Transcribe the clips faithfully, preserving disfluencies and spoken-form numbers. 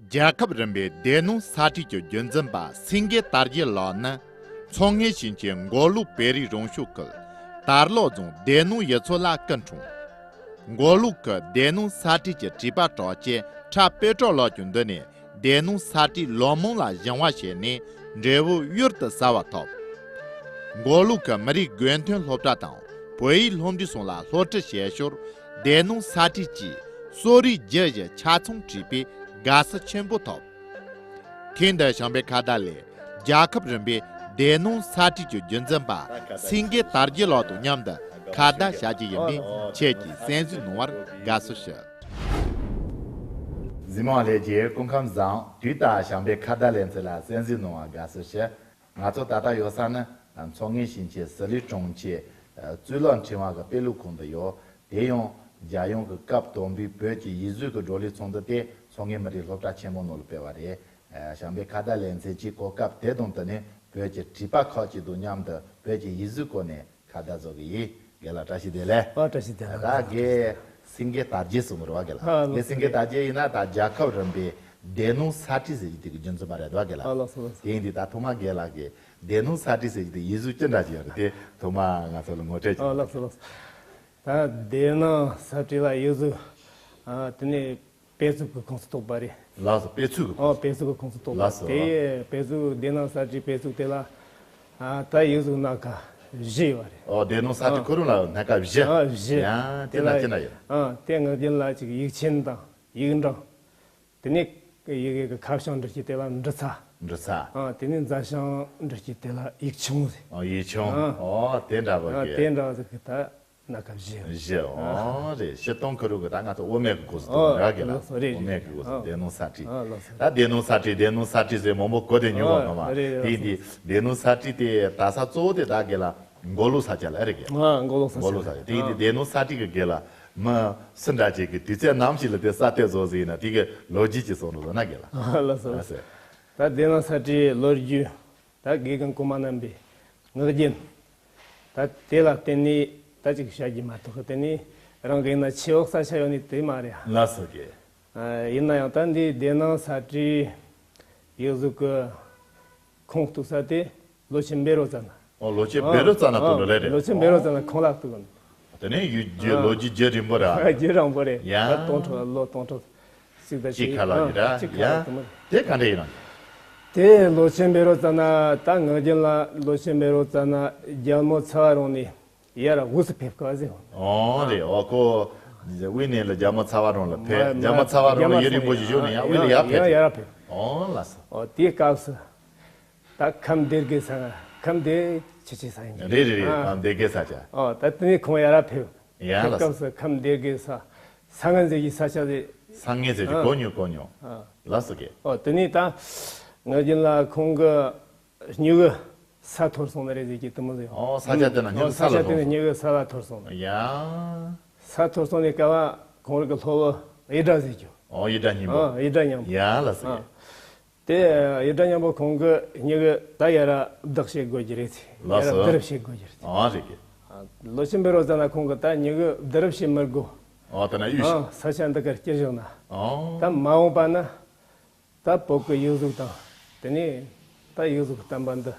རྒྱལ་ཁབ་རིམ་པའི་སྡེ་སྣོད་ས་ཁྲིད་ཀྱི་རྒྱུན་འཛིན་པ་སེང་གེ་དར་རྒྱས་ལགས་ནི། མཚོ་སྔོན་ཞིང་ཆེན་མགོ་ལོག་བོད་རིགས་རང་སྐྱོང་ཁུལ་དར་ལག་རྫོང་སྡེ་སྣོད་ཡུལ་ཚོ་ལ་སྐུ་འཁྲུངས། མགོ་ལོག་གི་སྡེ་སྣོད་ས་ཁྲིད་ཀྱི་བྲིས་པ་གྲགས་ཅན་ཁྲ་དཔེ་གྲགས་ལགས་ཀྱི་མདུན་ནས། སྡེ་སྣོད་ས་ཁྲིད་ལོ་མང་ལ་སྦྱང་བ་བྱས་ནས་འབྲས་བུ་གཡུར་དུ་ཟ་བ་ཐོབ། མགོ་ལོག་གི་མི་རིགས་དགོན་ཐོན་སློབ་གྲྭ་དང་བོད་ཡིག་སློབ་འབྲིང་སོགས་ལ་སློབ་ཁྲིད་བྱས་ཞོར། སྡེ་སྣོད་ས་ཁྲིད་ཀྱིས་གསོ་རིག་རྒྱུ་ཞིག་ཆ་ཚང་བྲིས་པའི་དགའ་བསུ་ཆེན་པོ་ཐོབ། ཐེངས་འདིར་བྱམས་པའི་ཁ་བརྡ་ལས་རྒྱལ་ཁབ་རིམ་པའི་སྡེ་སྣོད་ས་ཁྲིད་ཀྱི་རྒྱུན་འཛིན་པ་སེང་གེ་དར་རྒྱས་ལགས་དང་མཉམ་དུ་ཁ་བརྡ་བྱ་རྒྱུ་ཡིན་པས། ཁྱེད་ཀྱིས་གསན་གཟིགས་གནང་བར་དགའ་བསུ་ཞུ། གཟིགས་མོ་བ་ལྷན་རྒྱས་སྐུ་ཁམས་བཟང་། དུས་ལྟར་བྱམས་པའི་ཁ་བརྡ་ལེ་ཚན་ལ་གསན་གཟིགས་གནང་བར་དགའ་བསུ་ཞུ། ང་ཚོ་ད་ལྟ་ཡོད་ས་ནི་མཚོ་སྔོན་ཞིང་ཆེན་ཟི་ལིང་གྲོང་ཁྱེར་གཙུག་ལག་ཕྲེང་བ་གི་དཔེ་ཀློག་ཁང་དུ་ཡོད། དེ་ཡང་རྒྱལ་ཡོངས་ཀྱི་སྐབས་དང་པོའི་བོད་ཀྱི་ཡིག་གཟུགས་ཀྱི་བགྲོ་གླེང་ཚོགས་འདུ་དེ་མཚོ་སྔོན་མི་རིགས་སློབ་གྲྭ་ཆེན་མོ་ནང་ལ་སྤེལ་བ་རེད། བྱམས་པའི་ཁ་བརྡ་ལེ་ཚན་གྱིས་གོ་སྐབས་དེ་དང་བསྟུན་ནས་བོད་ཀྱི་བྲིས་པ་ཁག་ཅིག་དང་མཉམ་དུ་བོད་ཀྱི་ཡིག་གཟུགས་སྐོར་ནས་ཁ་བརྡ་བཟོ་གི་ཡིན། རྒན་ལགས་བཀྲ་ཤིས་བདེ་ལེགས། ཨ། བཀྲ་ཤིས་བདེ་ལེགས། ད་རྒན་སེང་གེ་དར་རྒྱས་གསུང་གི་རེད་བ་རྒན་ལགས། ཨ། ལགས་སོ། རྒན་སེང་གེ་དར་རྒྱས་ཡིན་ན་ད་རྒྱལ་ཁབ་རིམ་པའི་སྡེ་སྣོད་ས་ཁྲིད་ཟེར་གྱི་དེ་གི་རྒྱུན་འཛིན་པ་རེད་བ་རྒན་ལགས། ཨ། ལགས་སོ། ལགས་སོ། དེ་ཡིན་དུས་ད་ཐོག་མར་རྒན་ལགས་ཀྱིས་སྡེ་སྣོད་ས་ཁྲིད་ཟེར་གྱི་དེ་ཡིག་གཟུགས་ཅི་འདྲ་ཅིག་ཡོད་རེད། དེ་ཐོག་མར་ང་ཚོ་ལ་ངོ་སྤྲོད་ཅིག། ཨ། ལགས་སོ། ལགས་སོ། ད་སྡེ་སྣོད་ས་ཁྲིད་ལ་ཡིག་གཟུགས། ཨ། དེ་ནས་དཔེ་མཛོད་ཀྱི་ཁོངས་སུ་གཏོགས་པ་རེད། ལགས་སོ། དཔེ་མཛོད་ཀྱི་ཁོངས། ཨོ། དཔེ་མཛོད་ཀྱི་ཁོངས་སུ་གཏོགས་པ། ལགས་སོ། དེ་དཔེ་མཛོད། སྡེ་སྣོད་ས་ཁྲིད་དཔེ་མཛོད་དེ་ལ། ཨ། ད་ཡིག་གཟུགས་སྣ་ཁ་བཞི་ཡོད་རེད། ཨོ། སྡེ་སྣོད་ས་ཁྲིད། ཨ། ཁོ་རང་ལ་སྣ་ཁ་བཞི། ཨ། བཞི། ཡང་དེ་ལ་ཅི་འདྲ་ཅི་འདྲ་ཡོད། ཨ། དེ་ངག་རྒྱུན་ལ་ཅིག་ཡིག་ཆེན་དང་ཡིག་འབྲིང་། དེ་ནས་ཡི་གེ་གི་ཁ་བྱང་འབྲི་རྒྱུ་དེ་ལ་འབྲི་ཚ། འབྲི་ཚ། ཨ། དེ་ནས་མཛའ་བྱང་འབྲི་རྒྱུ་དེ་ལ་ཡིག་ཆུང་ཟེར། ཨ། ཡིག་ཆུང་། ཨ། ཨོ། དེ་འདྲ་བ། ཨ། གི་དེ་འདྲ་བ་ཟིག་གི་ད་སྣ་ཁ་བཞི། བཞི། ཨོ། རེད། སྤྱིར་བཏང་ཁོ་རང་གི་ད་ང་ཚོ་དབུ་མེད་ཀྱི་སྐོར་ཟེར་དེ། ཨོ། རེད་བ་རྒན་ལགས། ལགས་སོ། རེད། རེད། དབུ་མེད་ཀྱི་སྐོར་ཟེར། ཨོ། སྡེ་སྣོད་ས་ཁྲིད། ཨོ། ལགས་སོ། ད་སྡེ་སྣོད་ས་ཁྲིད་སྡེ་སྣོད་ས་ཁྲིད་ཟེར་མང་པོ་གོ་དེ་ཉུང་བ། ཨོ། ངོ་མ། རེད། རེད། དེ་ཡིན་དུས་སྡེ་སྣོད་ས་ཁྲིད་དེ་ད་ས་གཙོ་བོ་དེ་ད་རྒན་ལགས་མགོ་ལོག་ས་ཆ་ལ་རེད་རྒན། ཨ། མགོ་ལོག་ས་ཆ། མགོ་ལོག་ས་ཆ། དེ་ཡིན་དུས་ཨ། སྡེ་སྣོད་ས་ཁྲིད་ཀྱི་རྒན་ལགས་མི་སུ་འདྲ་ཅིག་གིས་དུས་ཚོད་ནམ་ཞིག་ལ་དེ་གསར་གཏོད་བཟོ་ཟིན་ན་དེ་གི་ལོ་རྒྱུས་ཅིག་གསུང་རོགས་གནང་རྒན་ལགས། ཨ། ལགས་སོ། ལགས་སོ། ད་སྡེ་སྣོད་ས་ཁྲིད་ལོ་རྒྱུས། ད་དགེ་རྒན་གོང་མ་རྣམ་པའི་ངག་རྒྱུན། ད་དེ་ལ་བརྟེན་ནས་ད་ཅིག་བྱ་རྒྱུ་མ་གཏོགས། དེ་ནས་རང་གི་ཡིན་ན་ཆེ་འོག་ས་ཆ་ཡོད་ནི་དེ་མ་རེད། ལགས་སོ་རྒན། ཨ། ཡིན་ན་ཡང་ད་འདི་སྡེ་སྣོད་ས་ཁྲིད་ཡིག་གཟུགས་ཀྱི་ཁུངས་གཏུགས་ས་དེ་ལོ་ཆེན་བཻ་རོ་ཙ་ན། ཨོ། ལོ་ཆེན་བཻ་རོ་ཙ་ན་དུ་འགྲོ་ལེ་རེད། ལོ་ཆེན་བཻ་རོ་ཙ་ན་ཁོང་ལ་གཏུགས། དེ་ནས་ཡུལ་རྒྱུད་ལོ་རྒྱུས་རྒྱུན་རིང་པོ་ར། རྒྱུན་རིང་པོ་རེད། ཡ། ད་སྟོང་ཕྲག་ལོ་སྟོང་ཕྲག་གཅིག་དང་གཅིག་ཁ་ལ་ཡིན་ར། ཡ། དེ་ག་འདྲ་ཡིན་ནམ། དེ་ལོ་ཆེན་བཻ་རོ་ཙ་ན་ད་ངག་རྒྱུན་ལ་ལོ་ཆེན་བཻ་རོ་ཙ་ན་རྒྱལ་མོ་ཚ་བ་རོང་ནས་ཡར་དབུས་སུ་ཕེབས་སྐབས་ཟེར། ཨོ། རེད། ཨོ། ཁོ་དབུས་ནས་ལ་རྒྱལ་མོ་ཚ་བ་རོང་ལ་ཕེབས། རྒྱལ་མོ་ཚ་བ་རོང་ལ་ཡུན་རིང་པོ་ཞིག་བཞུགས་ནས་ཡང་དབུས་ལ་ཡར་ཕེབས། ཡར་ཕེབས། ཨོ། ལགས་སོ། ཨོ། དེའི་སྐབས་སུ། ད་ཁམས་སྡེ་དགེ་ས། ཁམས་སྡེ་ཆུ་ཆེ་ས་ཡིན། རེད་རེད་རེད། ཨ། ཁམས་སྡེ་དགེ་ས་ཆ། ཨོ། ད་དེ་ནས་ཁོང་ཡར་ཕེབས། ཡ། ཕེབས་ལགས་སོ། སྐབས་སུ་ཁམས་སྡེ་དགེ་ས། ས་ངན་ཟེར་གྱི་ས་ཆ་རེད། ས་ངན་ཟེར་གྱི། ཨ། གོ་མྱོང་གོ་མྱོང་། ཨ། ལགས་སོ་རྒན། ཨོ། དེ་ནས་ད་ངག་རྒྱུན་ལ་ཁོང་གི་སྨྱུ་གུ་ས་འཐོར་སོང་ནི་རེད་ཟེར་གྱི་དེ་མོ་ཟེར། ཨོ། ས་ཆ་དེ་ན་སྨྱུ་གུ་ས་ལ། ཨོ། ས་ཆ་དེ་ན་སྨྱུ་གུ་ས་ལ་འཐོར་སོང་། ཡ། ས་འཐོར་སོང་ནས་སྐབས་ཁོང་རང་གི་སློབ་བུ་ཡེ་སྒྲ་ཟེར་གྱི། ཨོ། ཡེ་སྒྲ་སྙིང་པོ། ཨ། ཡེ་སྒྲ་སྙིང་པོ། ཡ། ལགས་སོ། ཨ། དེ་ཡེ་སྒྲ་སྙིང་པོ་ཁོང་གིས་སྨྱུ་གུ་ད་ཡར་བསྒྲིགས་བྱེད་དགོས་ཀྱི་རེད་ཟེར། ལགས་སོ། ཡར་བསྒྲིགས་བྱེད་དགོས་ཀྱི་རེད་ཟེར། ཨ། རེད་ཀྱི། ཨ། ལོ་ཆེན་བཻ་རོ་ཙ་ན་ཁོང་གིས་ད་སྨྱུ་གུ་བསྒྲིགས་བྱེད་མི་དགོས། ཨོ། ད་ན་ཡུལ། ཨ། ས་ཆ་འདི་གར་བསྐྱུར་བཞག་ན། ཨོ། ད་མ་འོངས་པ་ན་ད་བོད་ཀྱི་ཡིག་གཟུགས་དང་། དེ་ནས་ད་ཡིག་གཟུགས་ཀྱི་བསྟན་པ་འདི་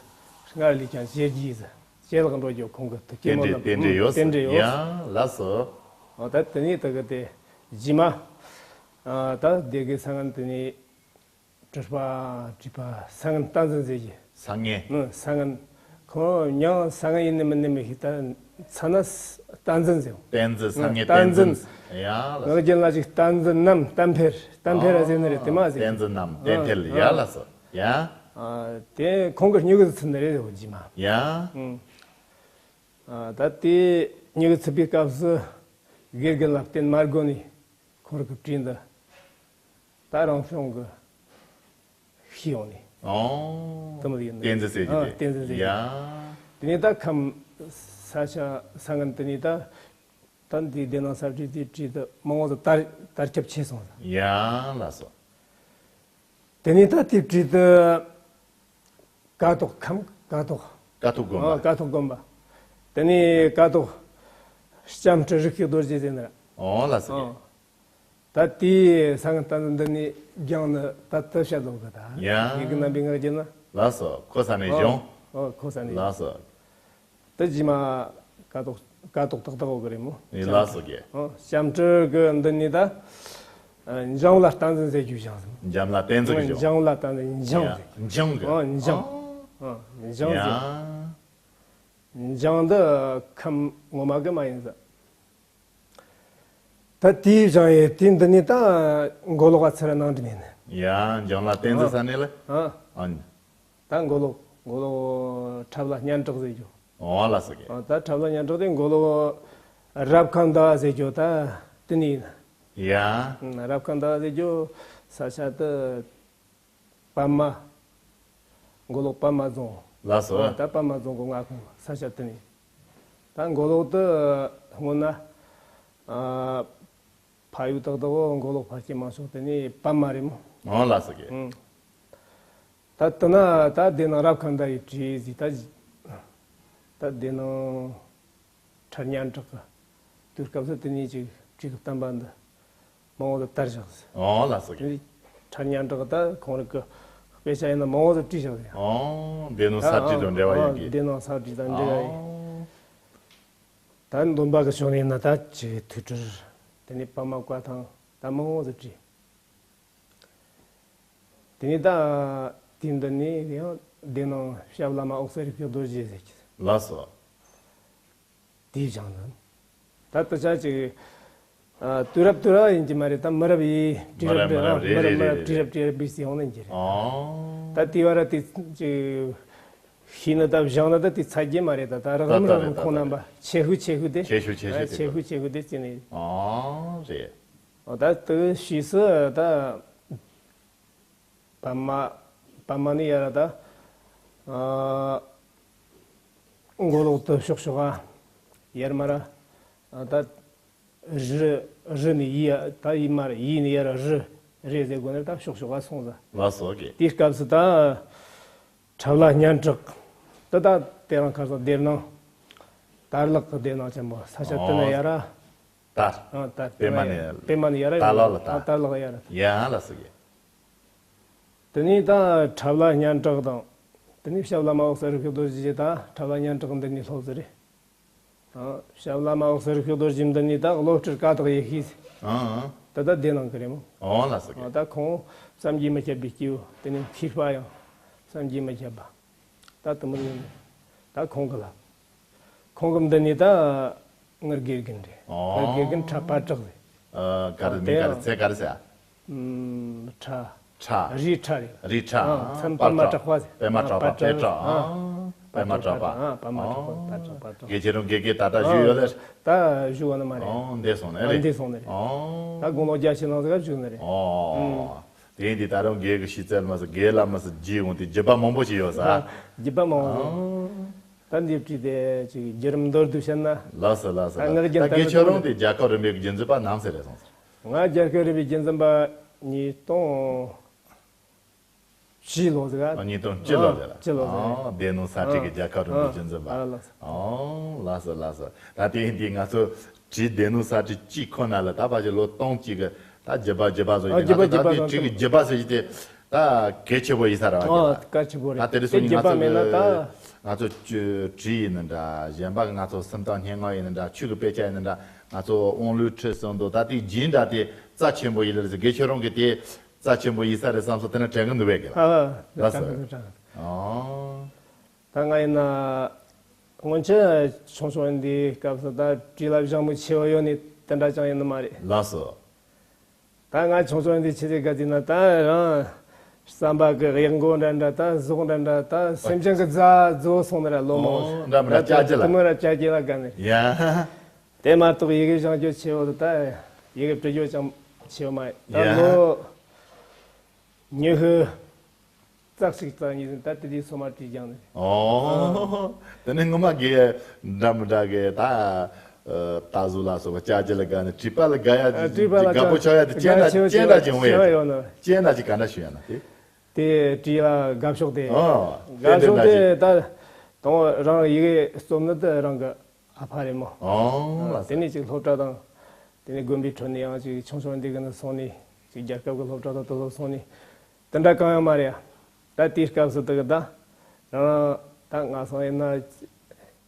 སྔར་ལས་ཀྱང་ཇེ་རྒྱས་སུ་ཇེ་ལེགས་འགྲོ་རྒྱུ་ཁོང་གིས་ཐུགས་རྟེན་འབྲེལ། རྟེན་འབྲེལ་ཡོད། རྟེན་འབྲེལ་ཡོད། ཡ། ལགས་སོ། ཨོ། ད་དེ་ནས་ད་གི་དེ་རྗེས་མ། ཨ། ད་སྡེ་དགེ་ས་ངན། དེ་ནས་སྤྲུལ་པ་བྲིས་པ་ས་ངན་བསྟན་འཛིན་ཟེར་གྱི། ས་ངན། ཨང་། ས་ངན། ཁོང་མྱིང་ས་ངན་ཡིན་ནི་མིན་ནི་མི་ཤེས། ད་མཚན་ན་བསྟན་འཛིན་ཟེར། བསྟན་འཛིན། ས་ངན་བསྟན་འཛིན། བསྟན་འཛིན། ཡ། ལགས། ངག་རྒྱུན་ལ་ཅིག་བསྟན་འཛིན་ནམ་བསྟན་འཕེལ། བསྟན་འཕེལ་ར་ཟེར་ནི་རེད། དེ་མ་ཟེར། བསྟན་འཛིན་ནམ་བསྟན་འཕེལ། ཨང་། ཡ། ཨང་། ལགས་སོ། ཡ། ཨ། དེ་ཁོང་གི་སྨྱུ་གུ་ཚུད་ནི་རེད་ཟེར། རྗེས་མ། ཡ། ཨང་། ཨ། ད་དེ་སྨྱུ་གུ་ཚུད་པའི་སྐབས་སུ་དགེ་རྒན་ལ་བསྟེན་མ་དགོས་ནས། ཁོ་རང་གི་བྲིས་འདི་ད་རང་བྱུང་གི་ཤེས་ཡོང་ནས། ཨོ། དེ་མོ་ཡིན་ནི། བསྟན་འཛིན་ཟེར་གྱི། ཨ། དེ། བསྟན་འཛིན་ཟེར་གྱི། ཡ། དེ་ནས་ད་ཁམས་ས་ཆ་ས་ངན་དེ་ནས་ད་ད་འདི་སྡེ་སྣོད་ས་ཁྲིད་དེ་བྲིས་འདི་མང་བོ་དར་དར་ཁྱབ་ཆེ་སོང་ཟེར། ཡ། ལགས་སོ། དེ་ནས་ད་དེ་བྲིས་འདི་ཀཿཐོག་ཁམས་ཀཿཐོག་ཀཿཐོག་དགོན་པ། ཨ། ཀཿཐོག་དགོན་པ། དེ་ནས་ཀཿཐོག་ལྕམ་སྤྲུལ་རིག་ཤེས་རྡོ་རྗེ་ཟེར་ནི། ཨོ། ལགས་སོ། ཨ། ད་དེའི་ས་ངན་ལྟ་འདི་ནས་སྦྱངས་ནི་ད་དུ་བཤད་ལོག་གི་ད། ཡ། ཡི་གེ་རྣམ་པའི་ངག་རྒྱུན་ན། ལགས་སོ། ཁོ་ས་ནས་ཨོ། སྦྱོང་། ཨོ་ཁོ་ས་ནས། ལགས་སོ། དེ་རྗེས་མ་ཀ་ཏོག་ཀ་ཏོག་ཏག་ཏག་འོག་གི་རེད་མོ། ཡིན། ལགས་སོ་གི། ཨོ་སྤྱང་ཀྲི་གི་འདི་ནས་ད། ཨ། འཇང་ལ་བསྟན་འཛིན་ཟེར་རྒྱུ་བཞག་སོང་། འཇང་ལ་བསྟན་འཛིན་གི་སྦྱོང་། འཇང་ལ་བསྟན་འཛིན། འཇང་ཟེར། ཡ། འཇང་གི། ཨོ་འཇང་། ཨོ། ཨོ་འཇང་ཟེར། ཡ། འཇང་འདི་ཁམས་ངོ་མ་གི་མ་ཡིན་ཟེར། ད་དེའི་བཞག་ཡས་དེ་འདི་ནས་ད་མགོ་ལོག་ག་ཚུར་ནང་འདྲེན་ནས་ནི། ཡ། འཇང་ལ་བསྟན་འཛིན་ས་ནས་ལ། ཨ། ཨ་ནི། ད་མགོ་ལོག་མགོ་ལོག་འཁྲབ་ལ་སྙན་གྲགས་ཟེར་རྒྱུ། ཨོ་ལགས་སོ་གི། ཨ། ད་འཁྲབ་ལ་སྙན་གྲགས་དེ་མགོ་ལོག་རབ་ཁ་མདའ་ཟེར་རྒྱུ་ད་དེ་ནས་ཡིན། ཡ། ཨ། རབ་ཁ་མདའ་ཟེར་རྒྱུ་ས་ཆ་དེ། པདྨ། མགོ་ལོག་པདྨ་རྫོང་། ལགས་སོ། ཨ། ད་པདྨ་རྫོང་གི་མངའ་ཁོངས་ས་ཆ་དེ་ནས། ད་མགོ་ལོག་དེ་སྔོན་ན། ཨ། ཕ་ཡུལ་ཏག་ཏག་འོ་མགོ་ལོག་ཕ་སྐྱེས་མ་ཤོག་དེ་ནས་པདྨ་རེད་མོ། ཨོ་ལགས་སོ་གི། ཨང་། ད་དེ་ན་ད་དེ་ནང་རབ་ཁ་མདའ་ཡི་བྲིས་ཟིག་ད། ད་དེ་ནང་འཁྲབ་སྙན་གྲགས་ཀྱི་དུས་སྐབས་སུ་དེ་ནས་ཅིག་བྲིས་ཀྱི་བསྟན་པ་འདི་མང་བོ་དུ་དར་བཞག་ཟིག། ཨོ་ལགས་སོ་གི། དེ་ནས་འཁྲབ་སྙན་གྲགས་ད་ཁོང་རང་གི་དཔེ་ཆ་ཡིན་ན་མང་བོ་དུ་བྲིས་བཞག་ཟིག། ཨོ་དེ་ནང་ད་ས་བྲིས་དང་འབྲེལ་བ་ཡོད་ཨང་གི། དེ་ནང་ས་བྲིས་དང་འབྲེལ་བ་ཡོད། ཨོ། ད་འདོན་པ་གི་ཕྱོགས་ནས་ཡིན་ན་ད་ཅིག་ཐུགས་སྤྲུལ། དེ་ནས་པདྨ་བཀའ་ཐང་ད་མང་བོ་དུ་བྲིས། དེ་ནས་ད་དེ་འདི་ནས་ཡང་སྡེ་ནང་ཞབས་བླ་མ་འོག་ས་རི་ཤོད་རྡོ་རྗེ་ཟེར་གྱི། ལགས་སོ། དེའི་བྱང་དུ། ད་དུ་ཆ་ཅིག་ཨ། དུས་རབས་དུས་རབས་ཡིན་གྱི་མ་རེད་ད། མི་རབས་ཡིན་དུས་རབས་མི་རབས་རེད། ཨ། མི་རབས་རེད། མི་རབས་རེད། དུས་རབས་དུས་རབས་བིས་སི་ཡོང་ནི་ཡིན་གྱི་རེད། ཨོ། ད་དེ་བར་དེ་ཅིག་ཤེས་ནི་ད་བཞག་ནི་ད་དེ་ཚ་རྒྱུ་མ་རེད་ད། ད་རགས་རིམ་ད་རགས་རིམ་ད་ཁོང་རྣམ་པ་ཆེ་ཤོས་ཆེ་ཤོས་དེ། ཆེ་ཤོས་ཆེ་ཤོས་ཨ། དེ་ཆེ་ཤོས་ཆེ་ཤོས་དེ་བརྩིས་ནི་ཡིན། ཨོ་རེད། ཨོ་ད་དེ་ཕྱིས་སུ་ད། པདྨ། པདྨ་ནི་ཡ་ར་ད། ཨ། མགོ་ལོག་ཏུ་ཕྱོགས་ཕྱོགས་ཨ། ཡར་མར་ཨ། ད། རི། རི་ནི་ཡི་ཡ་ད་ཡི་མར་ཡི་ནི་ཡ་ར་རི། རི་ཟེར་དགོས་ན་ད་ཕྱོགས་ཕྱོགས་ཨ་སོང་ཟ། ལགས་སོ་གི། དེའི་སྐབས་སུ་ད། འཁྲབ་ལ་སྙན་གྲགས། ད་ད་དེ་རང་ཁ་སང་སྡེར་ནང་། དར་ལག་གི་སྡེར་ནང་ཆེན་པོ་ས་ཆ་དེ་ན་ཡ་ར། ད། ཨ། ད་པད་མ་ནས། པད་མ་ནས་ཡ་ར། ད་ལག་ལ་ད། ཨ། ད་ལག་ཡ་ར། ཡ་ལ་སི་གི། དེ་ནས་ད་འཁྲབ་ལ་སྙན་གྲགས་དང་། དེ་ནས་ཞབས་བླ་མ་འོག་ས་རི་ཤོད་རྡོ་རྗེ་ད་འཁྲབ་ལ་སྙན་གྲགས་འདི་ནས་ལྷོ་ཟེར་རེད། ཨ། ཞབས་བླ་མ་འོག་ས་རི་ཤོད་རྡོ་རྗེ་འདི་ནས་ད་བློ་གྲོས་ཀ་དག་ཡེ་ཤེས། ཨ། ད་ད་སྡེ་ནང་གི་རེད་མོ། ཨོ་ལ་སི་གི། ཨ། ད་ཁོང་བསམ་གྱིས་མི་ཁྱབ་པའི་སྐྱེས་བུ་དེ་ནས་མཁས་པ་ཡང་བསམ་གྱིས་མི་ཁྱབ་པ། ད་དུ་མི་ཡོང་ནས་ད་ཁོང་གི་ལ། ཁོང་གི་འདི་ནས་ད་ངར་དགེ་རྒན་རེད། ཨོ། ངར་དགེ་རྒན་ཁྲ་པ་བྲག་རེད། ཨ། ག་རེ་མིང་ག་རེ་ཚེ་ག་རེ་ཟེར། ཨམ། ཁྲ། ཁྲ། རི་ཁྲ་རེད། རི་ཁྲ། ཨ། མཚན་པདྨ་གྲགས་པ་ཟེར། པདྨ་གྲགས་པ། པད་གྲགས། ཨ། པདྨ་གྲགས་པ། ཨ། པདྨ་གྲགས་པ། ཨ། པདྨ་གྲགས་པ། པད་གྲགས། པད་གྲགས། དགེ་ཆེ་རུང་དགེ་རྒན་ད་ལྟ་བཞུགས་ཡོད་ལེ། ད་བཞུགས་པ་ནི་མ་རེད། ཨོ། འདས་སོང་ནི་རེད། འདས་སོང་ནི་རེད། ཨོ། ད་དགུང་ལོ་བརྒྱད་ཅུ་ནང་ཟིག་བཞུགས་ནི་རེད། ཨོ། དེ་ཡིན་དུས་ད་རུང་དགེ་གི་ཤེས་ཚད་མ་ཟད་དགེ་ལ་མ་ཟད་རྗེས་འོང་དེ་བརྒྱུད་པ་མང་པོ་ཞིག་ཡོད་ས། ཨ། བརྒྱུད་པ་མང་པོ་ཞིག་ཡོད། ཨོ། ད་འདི་བྲིས་ཏེ་ཅིག་བརྒྱུད་རིམ་མདོར་བསྡུས་བཤད་ན། ལགས་སོ་ལགས་སོ། ད་ངག་རྒྱུན་ད་དགེ་ཆོས་རང་དེ་རྒྱལ་ཁབ་རིམ་པའི་རྒྱུན་འཛིན་པ་ནམ་ཟེར་རེད་སོང་ཟེར། ང་རྒྱལ་ཁབ་རིམ་པའི་རྒྱུན་འཛིན་པ་ཉིས་སྟོང་བཅུ་ལོ་ཟིག་ཨ། ཉིས་སྟོང་བཅུ་ལོ་ཟིག་ཨ། བཅུ་ལོ་ཟིག་ཨ། སྡེ་ནང་ས་ཁྲིད་ཀྱི་རྒྱལ་ཁབ་རིམ་པའི་རྒྱུན་འཛིན་པ། ཨ་ལགས་སོ། ཨོ། ལགས་སོ་ལགས་སོ། ད་དེ་ཡིན་དུས་ང་ཚོ་བྲིས་སྡེ་ནང་ས་ཁྲིད་གཅིག་ཁོ་ན་ལ་ད་ཕལ་ཆེར་ལོ་སྟོང་གཅིག་གི་ད་བརྒྱུད་པ་བརྒྱུད་པ་བཟོ་ཡིན། ཨ། ང་ཚོ་ད་དེ་བྲིས་ཀྱི་བརྒྱུད་པ་ཟེར་གྱི་དེ་ད་གལ་ཆེ་པོ་ཡིན་ས་རེད་བ། ཨོ། གལ་ཆེ་པོ་རེད། ད་དེ་རིང་སང་ཉིན་ང་ཚོ་གི་ང་ཚོ་བྲིས་ཡིན་ན་འདྲ། གཞན་པ་གི་ང་ཚོ་སུམ་རྟགས་སྙན་ངག་ཡིན་ན་འདྲ། ཆོས་ཀྱི་དཔེ་ཆ་ཡིན་ན་འདྲ། ང་ཚོ་དབང་ལུང་ཁྲིད་གསུམ་དང་ད་དེའི་རྗེས་འདྲ་དེ་རྩ་ཆེན་པོ་ཡིན་ལ་རེད་ཟེར། དགེ་ཆོས་རང་གི་དེ་རྩ་ཆེན་པོ་ཡིན་ས་རེད་བསམ་སོང་། དེ་ན་དྲན་གི་འདུག་བས་གི་ལ། ཨ། ལགས་སོ། ཨོ། ད་ང་ཡིན་ན་སྔོན་ཆད་ཆུང་ཆུང་ཡིན་དུས་སྐབས་སུ་ད་བྲིས་ལ་བཞག་མི་ཆེ་བ་ཡོད་ནི་དེ་འདྲ་ཅང་ཡིན་ནི་མ་རེད། ལགས་སོ། ད་ང་ཆུང་ཆུང་ཡིན་དུས་ཆི་ཟིག་ག་དུས་ན་ད་རང་བསམ་པ་གི་གཡག་མགོ་འདྲ་འདྲ། ད་ཟོག་འདྲ་འདྲ། ད་སེམས་ཅན་གི་རྫ་རྫོགས་སོང་ནི་ར་ལོ་མང་པོ། ཨོ། འདྲ་མི་འདྲ་ད་ཅག་ཅི་ལ། དུ་མི་ར་ཅག་ཅི་ལ་ག་ནི། ཡ། དེ་མ་གཏོགས་ཡི་གེ་སྦྱང་རྒྱུ་ཆེ་བོ་དེ་ད་ཡི་གེ་འབྲི་རྒྱུ་ཅང་ཆེ་བོ་མ་ཡིན། ད་ཡ། ལོ་ཉི་ཤུ་རྩ་གཅིག་རྩ་གཉིས་ཟིན་ད་དེ་དུས་སོ་མ་བྲིས་སྦྱངས་ནས། ཨོ། དེ་ནས་ངོ་མ་དགེ་འདྲ་མི་འདྲ་གི་ད་ད་གཟུགས་ལ་སོགས་པ་ཅག་ཅི་ལ་དགའ་ནས་བྲིས་པ་ལ་དགའ་ཡ། བྲིས་པ་ལ་དགའ་པོ་ཆགས་ཡ་དེ་ཅན་འདྲ་ཅན་འདྲ་ཅིག་འོང་ཡ། ཅན་འདྲ་ཅིག་ག་འདྲ་ཞུ་ཡ་ན་དེ། དེ་བྲིས་ལ་དགའ་ཕྱོགས་དེ། ཨོ། དགའ་ཕྱོགས་དེ་ད་དང་རང་ཡི་གེ་རྩོམ་ནི་དེ་རང་གི་ཨ་ཕ་རེད་མོ། ཨོ། དེ་ནས་ཅིག་སློབ་གྲྭ་དང་ དེ་ནས་དགོན་པའི་ཁྲོད་ནས་ཡང་ཅིག་ཆུང་ཆུང་འདི་གི་ནས་སོང་ནས་ཅིག་རྒྱལ་ཁབ་ཀྱི་སློབ་གྲྭ་དང་དེ་ཚོ་སོང་ནས་དེ་འདྲ་གང་ཡང་མ་རེད་ཡ། ད་དེའི་སྐབས་སུ་དེ་གི་ད་རང་ད་ང་སང་ཡིན་ན་